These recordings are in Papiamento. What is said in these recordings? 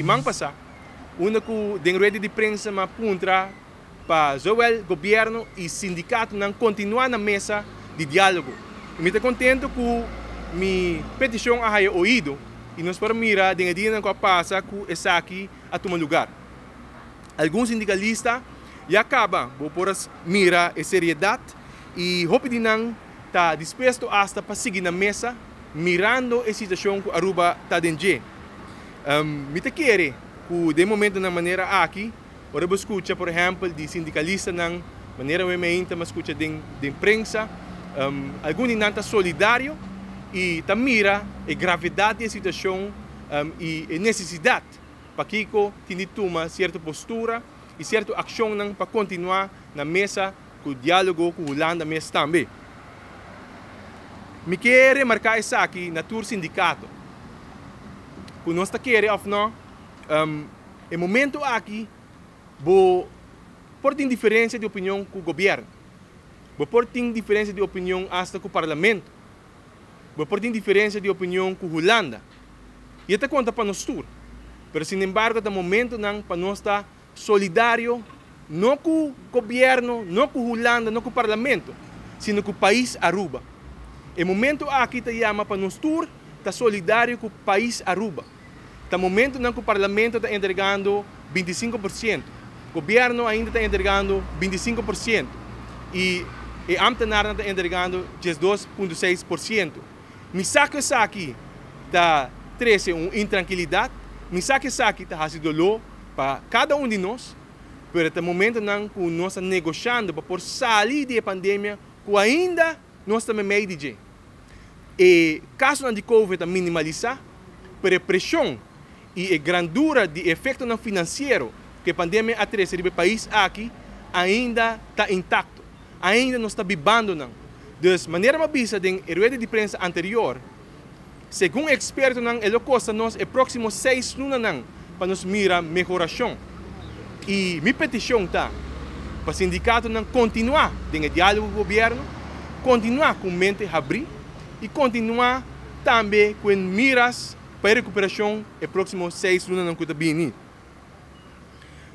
siman pasa, unda cu den rueda di prensa m'a puntra pa zowel gobierno y sindicatonan continua na mesa di dialogo. Y mi ta contento cu mi peticion a haya oido y nos por mira den e dianan cu a pasa cu esaki a tuma lugar. Algun sindicalista ya caba bo por a mira e seriedad y hopi di nan ta dispuesto hasta pa sigui na mesa mirando e situacion cu Aruba ta den dje. Mi ta kere cu den momentonan manera aki, ora bo scucha por ehempel di sindicalistanan manera we meinta mi a scucha den den prensa, algun di nan ta solidario y ta mira e gravedad di e situacion y e necesidad pakico tin di tuma cierto postura y cierto accionnan pa continua na mesa cu dialogo cu Hulanda mes tambe. Mi ke remarca esaki na tur sindicato, cu nos ta kere of no, e momento aki bo por tin diferencia di opinion cu gobierno, bo por tin diferencia di opinion hasta cu parlamento, bo por tin diferencia di opinion cu Hulanda, y e ta conta pa nos tur, pero sinembargo ta momentonan pa nos ta solidario no cu gobierno, no cu Hulanda, no cu parlamento, sino cu pais Aruba. E momento aki ta yama pa nos tur ta solidario cu pais Aruba. Ta momentonan cu parlamento ta entregando 25%, gobierno ainda ta entregando 25% y e ambtenaarnan ta entregando 12.6%. Mi sa cu esaki ta trece un intrankilidad, mi sa cu esaki ta haci dolor pa cada un di nos, pero ta momentonan cu nos ta negoshando pa por sali di e pandemia cu ainda nos ta memey di dje. E casonan di covid ta minimalisa, pero e presion y e grandura di e efectonan financiero cu e pandemia a trece riba e pais aki ainda ta intacto, ainda nos ta bibando nan. Dus, manera mi a bisa den e rueda di prensa anterior, segun expertonan e lo costa nos e proximo 6 lunanan pa nos mira mehoracion. Y mi peticion ta pa sindicatonan continua den e dialogo cu gobierno, continua cu mente habri y continua tambe cu e miras pa e recuperacion e proximo 6 lunanan cu ta bini.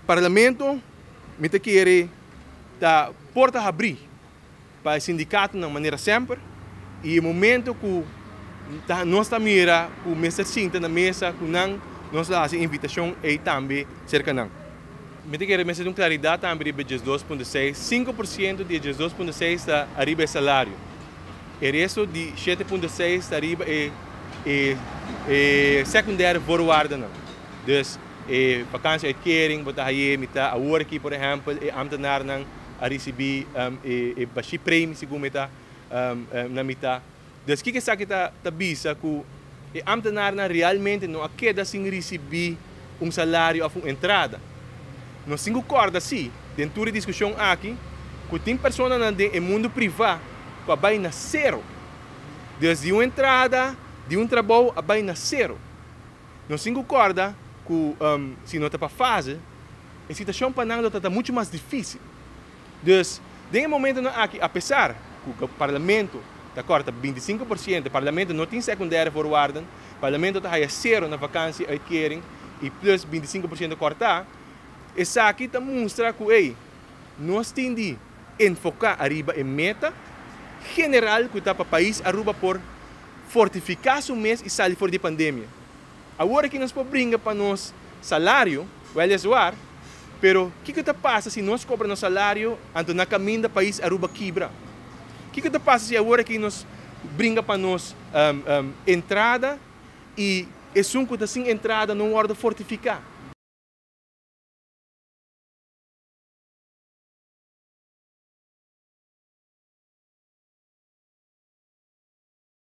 Parlamento, mi ta kere ta porta habri pa e sindicatonan manera semper y e momento cu nos ta mira cu mester sinta na mesa cu nan, nos ta haci invitacion ey tambe cerca nan. Mi ta kere mester tin un claridad tambe riba e 12.6, 5% di e 12.6 ta ariba e salario, e resto di 7.6 ta ariba e secundaire voorwaardennan. Dus e vakantieuitkering bo ta haye mita awor aki por ehempel e ambtenaarnan a ricibi e bashiepremie segun mi ta na mita. Dus kiko esaki ta bisa cu e ambtenaarnan realmente no a keda sin ricibi un salario of un entrada. Nos tin cu corda si den tur e discusion aki cu tin personanan den e mundo priva cu a bay na cero. Dus di un entrada di un trabou a bay na cero. Nos tin cu corda cu si no ta pa fase, e situacion pa nan lo ta mucho mas dificil. Dus, den e momentonan aki, apesar cu Parlamento ta corta 25%, Parlamento no tin secundaire voorwaarden, Parlamento ta haya cero na vakantieuitkering y plus 25% corta, esaki ta mustra cu, ey, nos tin di enfoca ariba e meta general cu ta pa pais Aruba por fortifica su mes y sali for di pandemia. Awor aki nos por bringa pa nos salario, weliswaar, pero kico ta pasa si nos cobra nos salario anto na caminda pais Aruba kibra? Kico ta pasa si awor aki nos bringa pa nos entrada y esun cu ta sin entrada no wordo fortifica?